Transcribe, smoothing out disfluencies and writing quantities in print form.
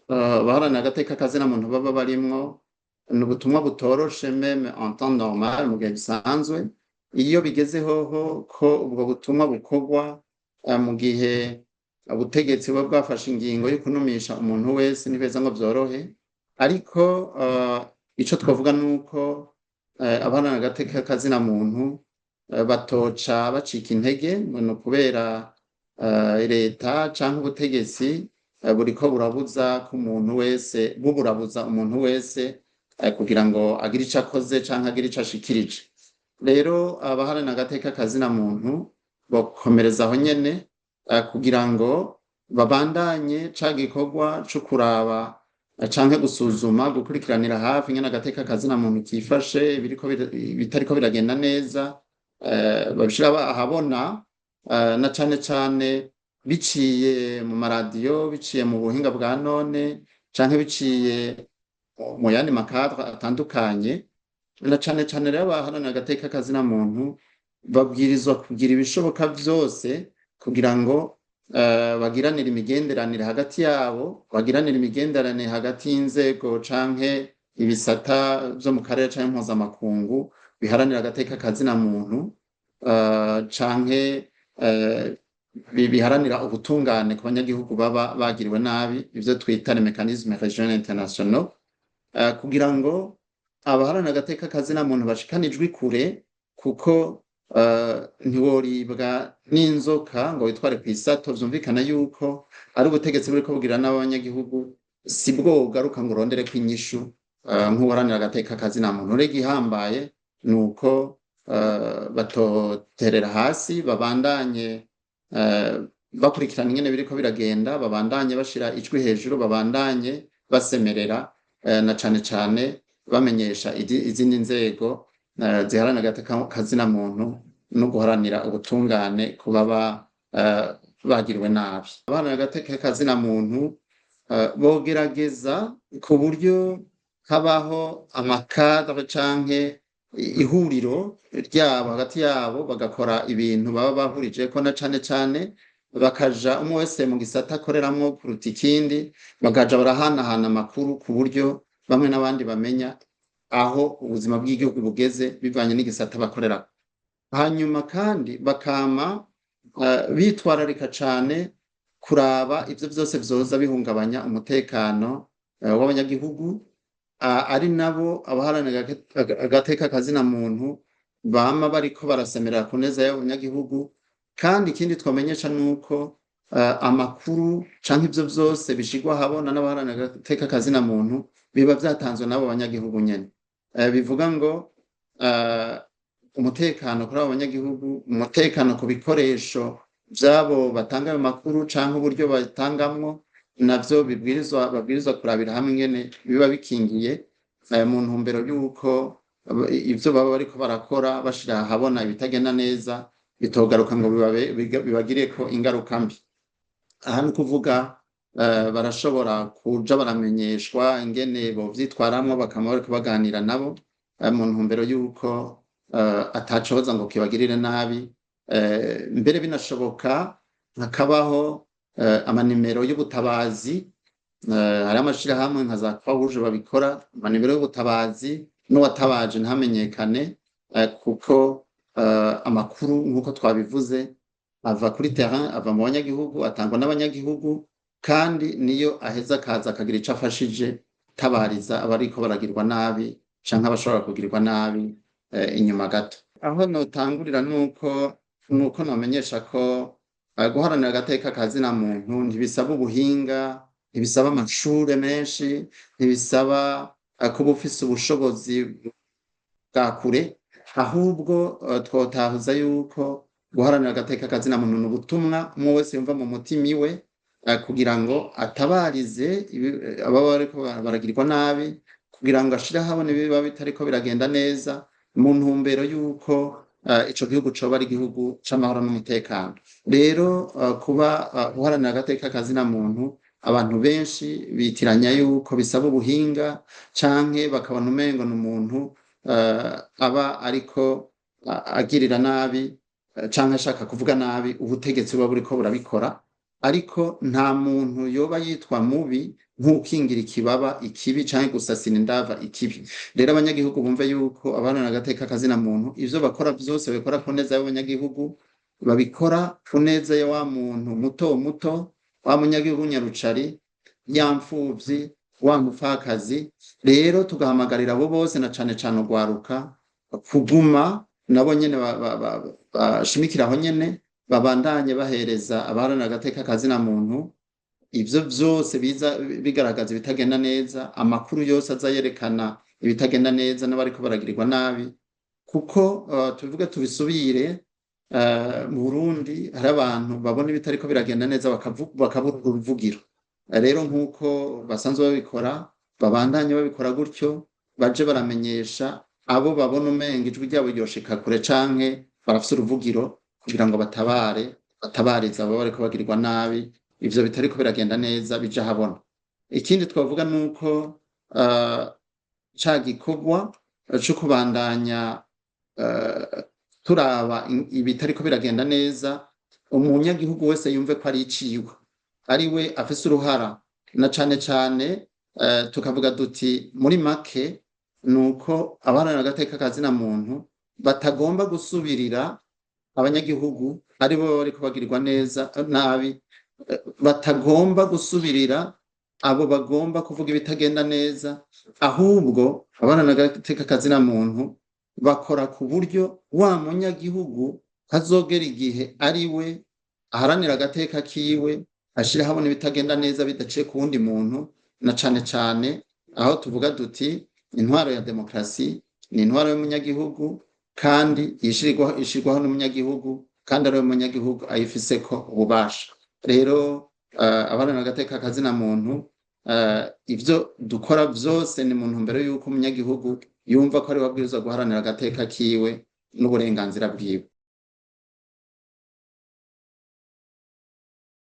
Abaharanira agateka kazina muntu baba barimwo ni ubutumwa butoroshe, même en temps normal, mu gihe bisanzwe. Iyo bigeze hoho ko ubwo butumwa bukorwa mu gihe ubutegetsi buba bwafashe ingingo yo kunumisha umuntu wese, ntibeza ngo vyorohe. Ariko ico twavuga nuko abaharanira agateka kazina muntu batoca bacika intege ngo ni ukubera leta canke ubutegetsi buriko burabuza ko umuntu wese, buburabuza umuntu wese kugira ngo agire ico akoze canke agire ico ashikirije. Rero abaharanira agateka kazina muntu bokomereza aho nyene kugira ngo babandanye ca gikorwa co kuraba canke gusuzuma, gukurikiranira hafi ingene agateka kazina muntu kifashe, ibiriko bitariko biragenda neza babishira ahabona, na cane cane biciye mu maradiyo, biciye mu buhinga bwa none canke biciye mu yandi ma cadres atandukanye. Na cane cane rero abaharanira agateka kazina muntu babwirizwa kugira ibishoboka vyose kugira ngo bagiranire imigenderanire hagati yabo, bagiranire imigenderanire hagati y'inzego canke ibisata vyo mu karere canke mpuzamakungu biharanira agateka kazina muntu canke biharanira ubutungane ku banyagihugu baba bagiriwe nabi, ivyo twita les mécanismes régionaux internationaux, kugira ngo abaharanira agateka kazina muntu bashikane ijwi kure, kuko ntiworibwa n'inzoka ngo witware kw'isato. Vyumvikana yuko ari ubutegetsi buriko bugira n'abanyagihugu, si bwo wogaruka ngo urondereko inyishu nk'uwaharanira agateka kazina muntu. Rero igihambaye ni uko batoterera hasi, babandanye bakurikirana ingene biriko biragenda, babandanye bashira ijwi hejuru, babandanye basemerera, na cane cane bamenyesha izindi nzego ziharanira agateka kazina muntu no guharanira ubutungane ku baba bagiriwe nabi. Abaharanira agateka kazina muntu bogerageza ku buryo habaho ama cadres canke ihuriro ryabo hagati yabo, bagakora ibintu baba bahurijeko, na cane cane bakaja umwe wese mu gisata akoreramwo kuruta ikindi, bakaja barahanahana amakuru ku buryo bamwe n'abandi bamenya aho ubuzima bw'igihugu bugeze bivanye n'igisata bakorerako. Hanyuma kandi bakama bitwararika cane kuraba ivyo vyose vyoza bihungabanya umutekano w'abanyagihugu, ari nabo abaharanira agateka kazina muntu bama bariko barasemerera ku neza y'abanyagihugu. Kandi ikindi twomenyesha nuko amakuru canke ivyo vyose bishirwa ahabona n'abaharanira agateka kazina muntu biba vyatanzwe n'abo banyagihugu nyene. Bivuga ngo umutekano kuri abo banyagihugu, umutekano ku bikoresho vy'abo batanga ayo makuru canke uburyo batangamwo, navyo bibwirizwa, babwirizwa kurabira hamwe ingene biba bikingiye, mu ntumbero y'uko ivyo baba bariko barakora bashira ahabona ibitagenda neza bitogaruka ngo bibagireko ingaruka mbi. Aha ni ukuvuga barashobora kuja baramenyeshwa ingene bovyitwaramwo, bakama bariko baganira nabo mu ntumbero y'uko atacoza ngo kibagirire nabi. Mbere binashoboka hakabaho amanimero y'ubutabazi. Hari amashirahamwe nka za Croix Rouge babikora, amanimero y'ubutabazi, n'uwatabaje ntamenyekane, kuko amakuru, nk'uko twabivuze, ava kuri terrain, ava mu banyagihugu, atangwa n'abanyagihugu, kandi niyo aheza akaza akagira ico afashije tabariza abariko baragirwa nabi canke abashobora kugirirwa nabi inyuma gato. Aho notangurira nuko nomenyesha ko guharanira agateka kazina muntu ntibisaba ubuhinga, ntibisaba amashure menshi, ntibisaba kuba ufise ubushobozi bwa kure. Ahubwo twotahuza yuko guharanira agateka kazina muntu ni ubutumwa umwe wese yumva mu mutima iwe, kugira ngo atabarize ababa bariko baragirwa nabi, kugira ngo ashire ahabona ibiba bitariko biragenda neza, mu ntumbero y'uko ico gihugu coba ari igihugu c'amahoro n'umutekano. Rero kuba guharanira agateka kazina muntu, abantu benshi bitiranya yuko bisaba ubuhinga canke bakabona umengo ni umuntu aba ariko agirira nabi canke ashaka kuvuga nabi ubutegetsi buba buriko burabikora. Ariko nta muntu yoba yitwa mubi. nk'ukingira ikibaba ikibi canke gusasira indava ikibi. Rero abanyagihugu bumve yuko abaharanira agateka kazina muntu ivyo bakora vyose babikora ku neza y'abanyagihugu, babikora ku neza ya wa muntu muto muto, wa munyagihugu nyarucari, ya mfuvyi, wa mupfakazi. Rero tugahamagarira abo bose na cane cane urwaruka kuguma nabo nyene bashimikira aho nyene, babandanye bahereza abaharanira agateka kazina muntu ivyo vyose biza bigaragaza ibitagenda neza, amakuru yose aza yerekana ibitagenda neza n'abariko baragirirwa nabi. Kuko tuvuge tubisubire, mu Burundi hari abantu babona ibitariko biragenda neza bakabura uruvugiro. Rero nk'uko basanzwe babikora, babandanye babikora gutyo, baje baramenyesha abo babona umenga ijwi ryabo ryoshika kure canke barafise uruvugiro, kugira ngo batabare, batabarize abo bariko bagirirwa nabi, ivyo bitariko biragenda neza bija habona. Ikindi twavuga nuko ca gikorwa co kubandanya turaba ibitariko biragenda neza, umunyagihugu wese yumve ko ari iciwe, ari we afise uruhara, na cane cane tukavuga duti muri make nuko abaharanira agateka kazina muntu batagomba gusubirira abanyagihugu ari bo bariko bagirirwa neza nabi, batagomba gusubirira abo bagomba kuvuga ibitagenda neza, ahubwo abaharanira agateka kazina muntu bakora ku buryo wa munyagihugu hazogera igihe ari we aharanira agateka kiwe, ashira habona ibitagenda neza bidaciye ku wundi muntu. Na cane cane aho tuvuga duti intwaro ya demokrasi ni intwaro y'umunyagihugu, kandi ishirwaho n'umunyagihugu, kandi ari umunyagihugu ayifiseko ububasha. Rero abaharanira agateka kazina muntu, ivyo dukora vyose ni mu ntumbero y'uko umunyagihugu yumva ko ari we abwirizwa guharanira agateka kiwe n'uburenganzira bwiwe.